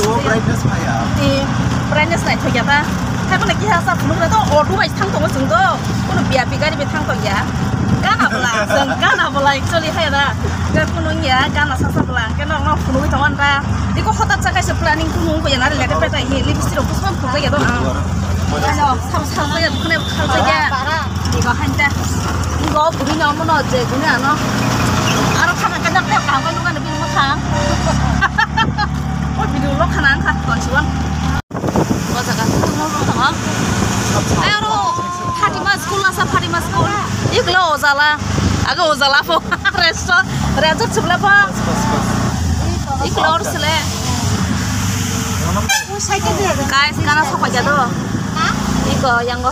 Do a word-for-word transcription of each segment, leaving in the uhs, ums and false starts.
O brightness phaiya. Eh, brightness naithokya ta. Hai bono kiha sa phunukre to auto bai thang tongo chwng to. Kono biapi gari bai thang tongya. Gana bwla, chwng gana bwla actually hai da. Ga phunung ya, gana sa sa bwla. Khe nok nok phunugwi tongo nda. Iko hotat sa kaisa planning phunung ko ya na related bai tai hi lipstick rok phusman phunukya to na. Ano, sam sam ya, khone khal ya. Iko hanja. Iko buri no mono je gune ano. Aro khana kanya ko ka ko nungani bini mothang. O video lo khana ang kha ton siwan. O jaga tu mo mo tama. Ay aro Fatima school asa Fatima school. Iklo ojala. Aga ojala po. Resto. Resto chubla po. Iklo or sele. Guys, kana sopa jado. Iko yango.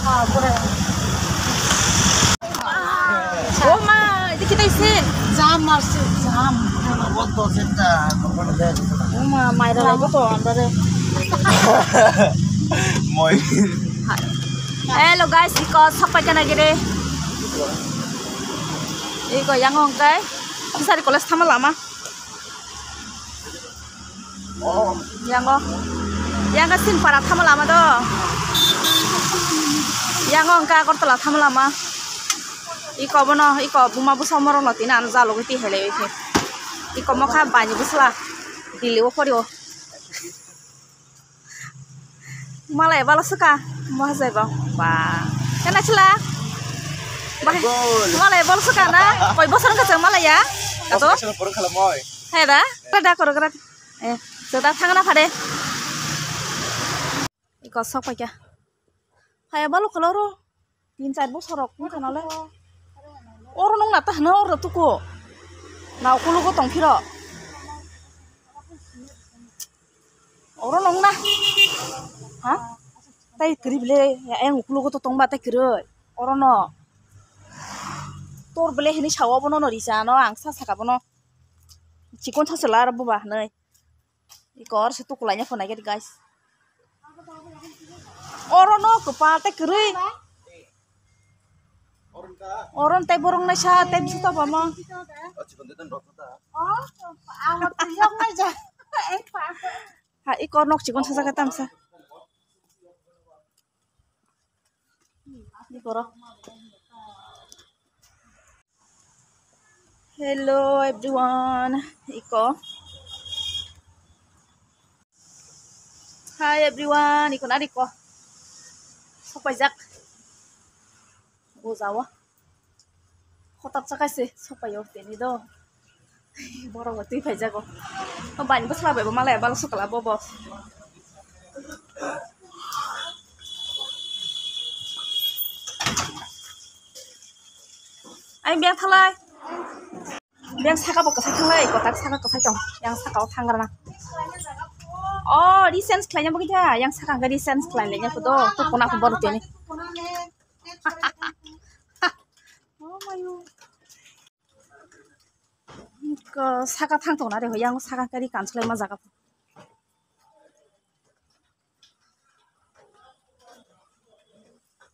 O ma, edi kita isi. Jam marsi, jam. O ma, maira lagi to andare. Moi. Hello guys, iko sopa jana gire. Iko yango hongkai. Kisari college thama lama. Yango, yango Sinpara thamo lama do. Yango hwnka Agartala thamo lama. Iko bono, iko buma bwsa morok no tini ano jalo gwi twi helai khe. Iko mokha bani bwsla Delhi o pori o. Malai balo suka, mo hajai bo. Ba. Kana chila? Ba. Malai balo suka na? Koi bosor ka chang malai ya? Kato? Hai da? Pada koro kara. Eh, sudah thangna phade. Iko sok paikya. Hai balo kholoro. Tin char bosor rok wngkha nale. Oro nung na ta hwno oro tuku. Na ukulugo tong phiro. Oro nung na. Ha? Tai kwrwi bile, ya, yang ukulugo to tongba tai kwrwi. Oro no. Tor bile hini sawo bono no risa no, ang sa saka bono. Chikon sa sela aro buba hwnwi. Iko oro se tukulai ya phone guys. Oro no kwpal tai kwrwi. Oro tai borok naisa tai bisu to bama. Ha, iko nok chikon sa jaga tamsa. Iko ro. Hello everyone, iko. Hi everyone, iko nari ko. Sok paijak. Gojawo. Hotak chakai se sok paio teni do. Borok bo twi phaijago. O bani bwsla bai bo malai balo sukla bo bo. Ai beng thalai. Yang saka bo kwsai thanglai, kotak saka kwsai tong. Yang saka o thangrana. Oh, recharge khlaina bo kisa. Yang saka hwnkhe recharge khlai laina kudo. To kona ko bor teni. Oh, mayu. Ko saka thang tongna re, yang saka kari kanslai ma jaga.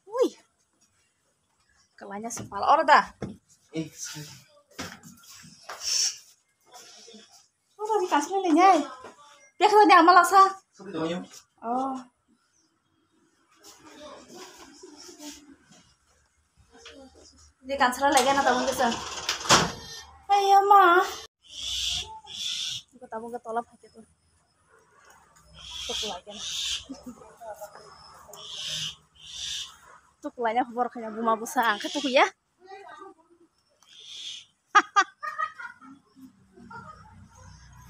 Ui. Kalanya sempal oro da. Oro di kasih ni nyai. Dia kalau dia malah sa. Oh. Di kansara lagi na tabung kesa. Ayo ma. Ko tabung ke tolap hake tu. Tuk lagi na. Tuk lagi na khobor khanya buma busa angkat tu ya.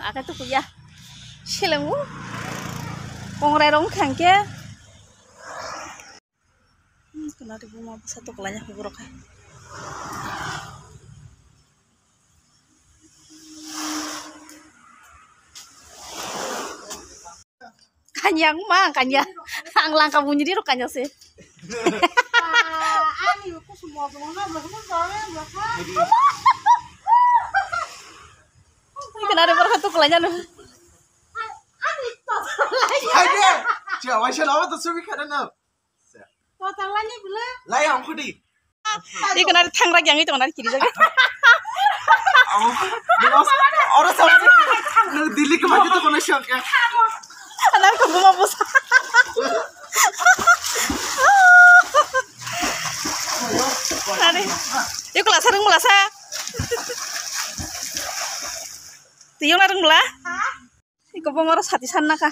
Ake tukuya. Silengo. Kongrai rong khangke. Kena de buma bwsa tuklanya hugurok hai. Kanya ma kanya. Ang langka bunyi di kanya se. Ani kusum mo mo na mo mo mo mo. Kena de borok tu kelanya no. Ani to. Ayo. Jawa siya lawa to subi kada na. Lai ang khudi. Di kena thang rak yang itu kena kiri jaga. Oro sa. Nang Delhi ke maju to kono shok ya. Lar ko buma busa. Are, yuk lasa rung lasa. Tiyong na rung bla. Iko bongoro sati san naka.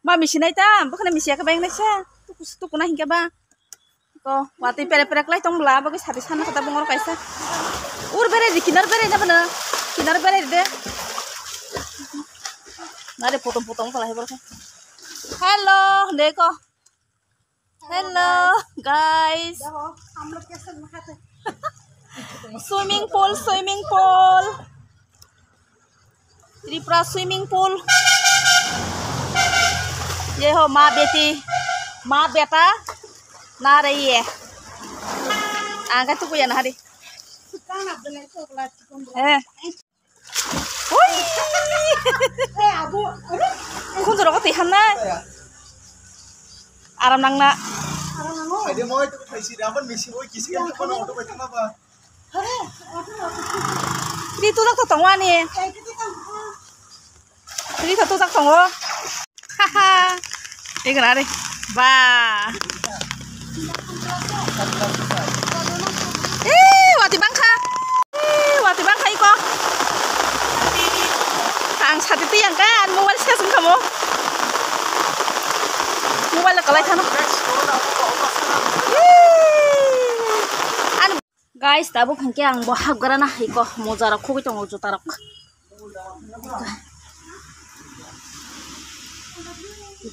Ma misi nai ta, bukhana misi aka bayang naisa. Tuku tuku na hingke ba. Ko wati pere pere klai tong bla, bagwi sati san naka ta bongoro kaisa. Ur bere di kinar bere na bana. Kinar bere de. Nare potom potom kala hebar ko. Hello, deko. Hello, guys. Swimming pool, swimming pool. Tripura swimming pool. Ye ho, maa beti, maa beta na rahi hai. Ang ka tu kuya na hari. Eh. Hui. Khunjuro ko twi hamnai. Aram nangna. Thaide moi to thaisi da ban misi oi kisi kan kono auto bai thangna ba. Ri tu jak to tongwani. Ri to tu jak tongo. Haha. Igra re. Ba. Eh, wati bangkha. Eh, wati bangkha iko. Ang sati tiyang kan mobile ses wngkha mo. Mobile kalai thano. Eh. Ani Guys, tabuk hwnkhe ang bo hapgara na hai ko moja rok khogwi tongo, juta rok.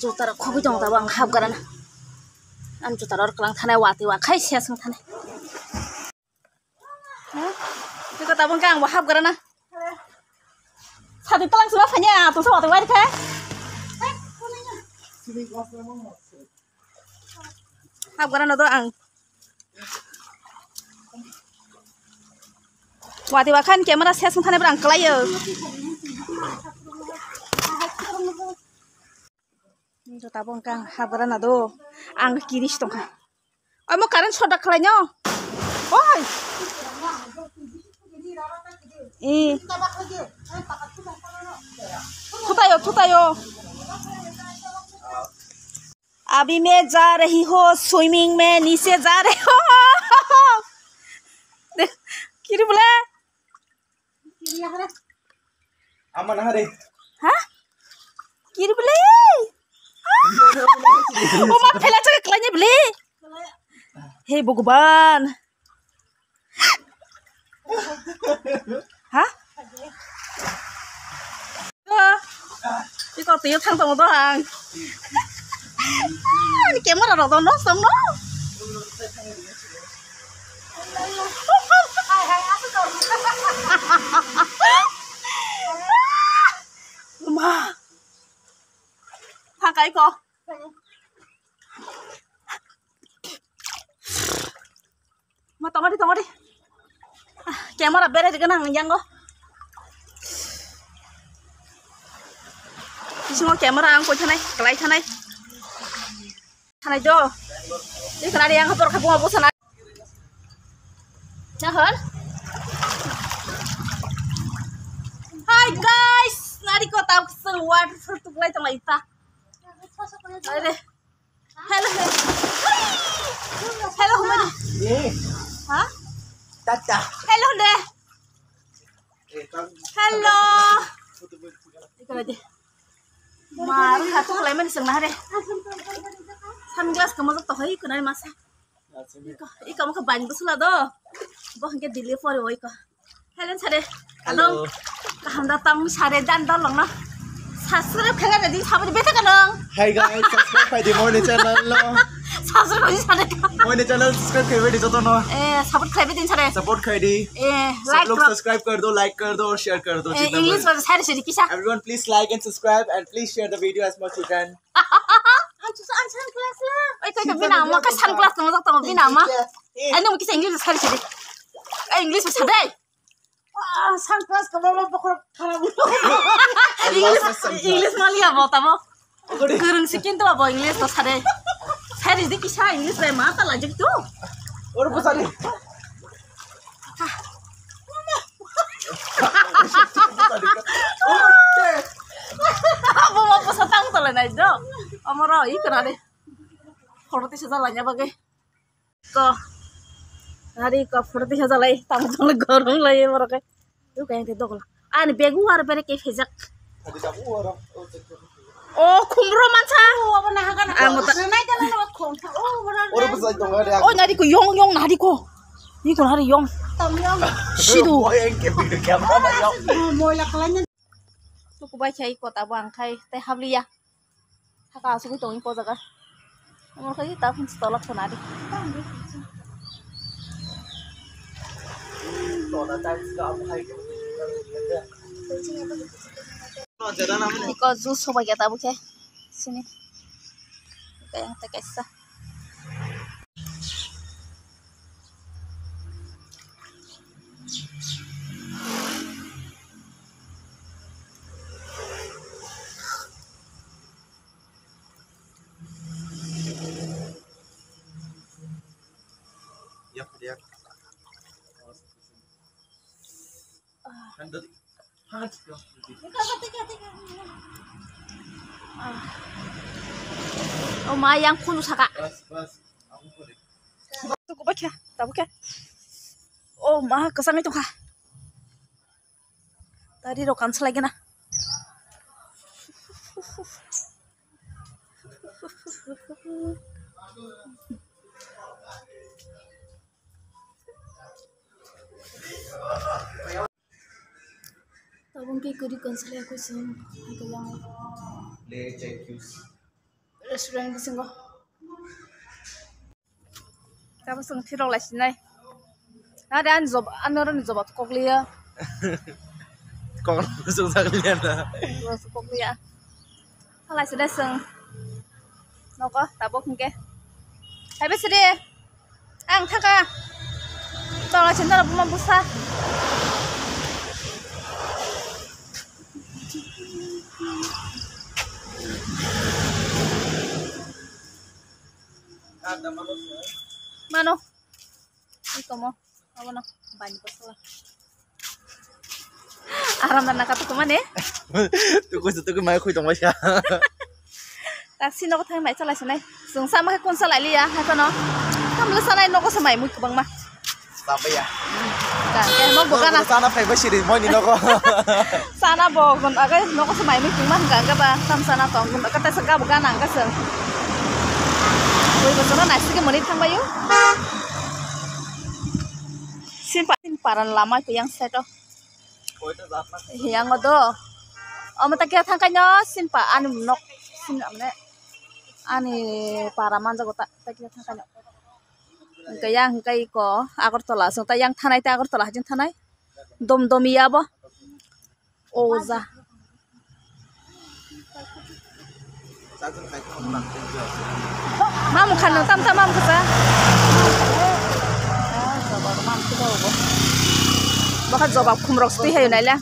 Juta rok khogwi tongo, tabuk ang hapgara na. Ang juta rok kwlang thanai, watwi wa khai se aswng thanai. Iko tabuk hwnkhe ang bo hapgara na. Sadi tlang sima phanya, tungsa watwi wari khai. Hapgara na do ang. Wati wakhan camera ses wngthani brang kwlaio. Juta bo wngkha ang hapgara na do. Ang kiris tongkha. Omo current soda khlaino. Oi. I. Thutayo, thutayo. अभी मैं जा रही हूँ स्विमिंग में, नीचे जा रही हूँ। देख, किरी बोले? Ama na re. हाँ? किरी बोले? ओ माँ फैला चुके कलाइने बोले। हे भगवान। Ha? Iko tiyo thang tongo dohang. Ani camera rok do no som no. Ma. Thang kai ko. Ma tongodi tongodi. Ah, camera bere diga nang yango. Bisingo camera ang koi thanai, kalai thanai. Thanai jo. Di kana di ang hapor khabu abu sana. Nahon. Hi guys, nari ko tau se waterfall tu kalai tong lai ta. Are. Hello, hello. Hello, Humani. Eh. Ha? Tata. Hello, de. Hello. Ikaw na, de. Mar, hatu kalai mani seng na, de. Sunglass kamu tu tohoi kunai masa. Ikaw, ikaw mo ka bani busula do. Bo hingke dili pori oi ka. Helen sare. Hello. Kaham da tang sare dan dol long na. Subscribe khaga da din sabari beta kanang. Hi guys, subscribe khai di moi ni channel lo. Subscribe khai sare. Moi ni channel subscribe khai di joto no. Eh, support khai din sare. Support khai di. Eh, सब like लोग kro. Subscribe कर दो, like कर दो और share कर दो Eh, जितना English बोल। Sare sare kisa. Everyone please like and subscribe and please share the video as much you can. Ang susu ang sunglass la. Oi, koi, koi, bina mo ka sunglass mo tak tong bina ma. Eh. Ano mo kisa English sare sare. Eh, English sare. Ah, sunglass ka baba bokor kharap. English, English maliya bo tamo. Kurung sikin to bo English to sare. Sare di kisa English bai mata lajik tu. Or bo sare. Bo ma bo Do, amoro i kana de. Photo tisa jala nya bage. Ko. Hari ko photo tisa jala i, tamo jala gorom lai amoro ke. Yo kaya te dogla. Ani begu ar bere ke fejak. O khumro mansa. Ang ta. O nari ko yong yong nari ko. Ni ko nari yong. Sidu. Tuku bai khai kota bo ang khai te habliya. Saka asugwi tongwi ko jaga. Amor khai ta phun stola khona di. Iko juice soba ya tabu khe. Sini. Kaya ta kaisa. O ma yang khunu saka. Tuku bakya, tabukya. O ma kasami tukha. Tari rok kansalai gana. Tabung ke kuri kansalai aku sih. Restaurant bisingo. Tamo song phirok lai sinai. Are ani job, ani oro ni job kokliya. Kokliya song sakliya na. Job kokliya. Halai sinai song. Nogo tabok hingke. Hai besiri. Ang thaka. Tola sinai buma busa. Mano. Iko mo. Abono. Bani ko sala. Aram na naka tuku mane. Tuku se tuku mai khui tong baisa. Taksi nogo thang mai chalai sanai. Sung sama kun salai liya. Hai kono. Kamle sanai nogo samai mui kubang ma. Sabaya. Ka, ke mo bogana. Sana phai ba siri moi ni nogo. Sana bo gon aga nogo samai mui kubang ma hingka hingka ba. Tam sana tong gon aga ta saka bogana hingka sung. Boi bosoro naisike mani thang bayu. Simpa, simparan lama ke yang seto. Yang do. Omo ta khe thang kaino simpa ani nok sim amne ani para manjago ta ta khe thang kaino. Hingke yang hingke iko Agartala song ta yang thanai ta Agartala hajin thanai. Dom dom iya bo. Oja. Mam khan tam tam mam kasa. Baka jobab khumrok sui hayo naila.